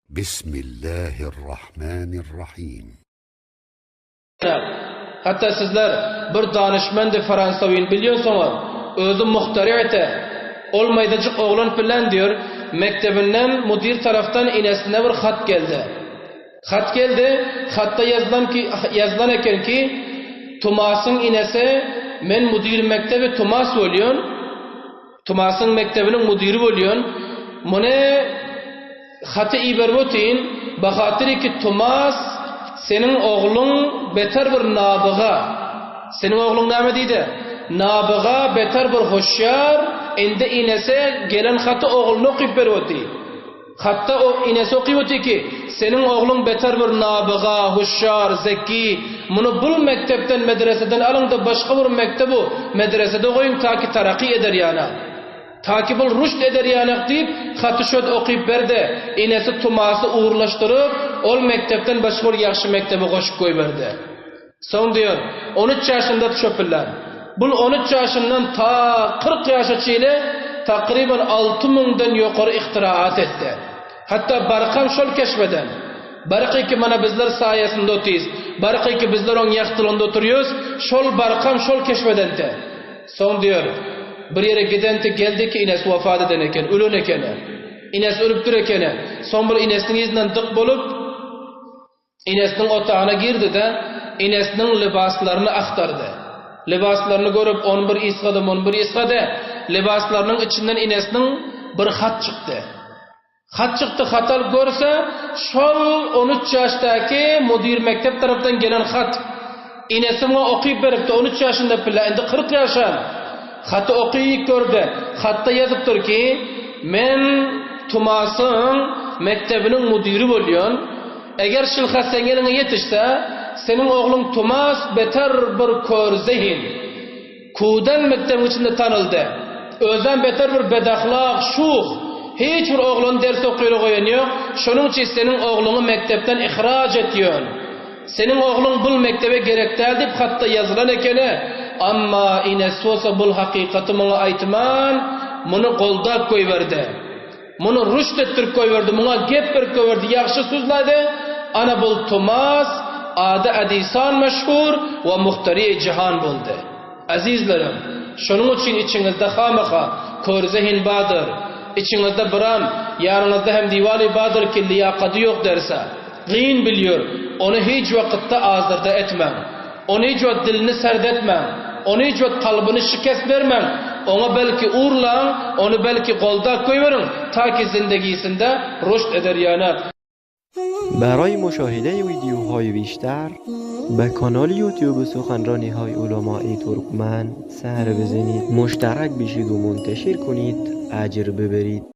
Bismillahirrahmanirrahim. Hatda sizler bir danyşmendy Fransawyn bilýänsoňyz, özi muhtary ete, ol maýdajyk oglan pylan diýür, mekdebinden mudir tarapdan inesine bir hat geldi. Hat geldi, hatda ýazylan ki, ýazylan eken ki, Tumasyň inesi, men mudir mekdebi Tumas bolýan, Tumasyň mekdebiniň mudiri bolýan, muny haty iberip otyryn, bahatyr ki Tumas seniň ogluň beter bir nabyga. Seniň ogluň näme diýdi? Nabyga beter bir hoşýar, indi inesi gelen haty ogluna okyp berip otyr. Hatda o inesi okyp otyr ki, seniň ogluň beter bir nabyga, huşşar, zeki, muny bul mekdepden, medreseden alyň-da başga bir mekdebu, medresede goýuň taki taraky eder ýana. Taki bul ruşd eder ýanak diýip, haty şöd okyp berdi. Inesi Tumasy ugurlaşdyryp, ol mekdepden başga bir ýagşy mekdebe goşup goýberdi. Soň diýer, on üç ýaşynda çöpüller. Bul on üç ýaşyndan ta 40 ýaşa çili takryban alty müňden ýokary ihtiraat etdi. Hatda Barkam şol keşbeden. Barky ki mana bizler saýasynda otyrys, barky ki bizler oň ýagtylygynda oturýas, şol Barkam şol keşbedenti. Soň diýer, bir ýere gidenti geldi ki inesi wafat eden eken, ölen ekeni. Inesi ölüpdir ekeni. Soň bir inesiniň yzyndan dyk bolup, Enesiniň otagyna girdi-de, enesiniň lybaslaryny agtardy. Lybaslaryny görüp, ony bir ysgady, muny bir ysgady. Lybaslarynyň içinden enesiniň bir hat çykdy. Hat çykdy, haty alyp görse, şol on üç ýaşdaky müdir mekdep tarapdan gelen hat. Enesi muňa okyp beripdi, on üç ýaşynda pille, indi 40 ýaşan. Haty okyp gördi. Hatda ýazypdyr ki, Men Tumasyň mekdebiniň müdiri bolýan. Eger şylha seň eliňe ýetişse, seniň ogluň Tumas beter bir kör zehin. Kudan mekdebiň içinde tanyldy. Özem beter bir bedahlak, şuh. Hiç bir oglany ders okyra goýan ýok. Şonuň üçin seniň ogluňy mekdepden ihraç etýän. Seniň ogluň bul mekdebe gerek däl diýip hatda ýazylan ekeni. Amma inesi bolsa bul hakykaty muňa aýtman, muny goldap goýberdi. Muny rüşt etdirip goýberdi, muňa gep berip goýberdi, ýagşy sözledi, Ana bul Tumas ady Edison meşhur we muhtari jihan boldy. Ezizlerim, şonuň üçin içiňizde hamaha kör zehin bardyr, içiňizde biram, ýanyňyzda hem diwaly bardyr ki liýakady ýok derse, gyn bilýär, ony hiç wakytda azyrda etmäň. Ony hiç wagt dilini serd etmäň. Ony hiç wagt kalbyny şikes bermäň. Oňa belki urlaň, ony belki goldap goýberiň, ta ki zindegisinde ruşd eder ýanak. برای مشاهده ویدیوهای بیشتر به کانال یوتیوب سخنرانی های علمای ترکمن سر بزنید مشترک بشید و منتشر کنید اجر ببرید.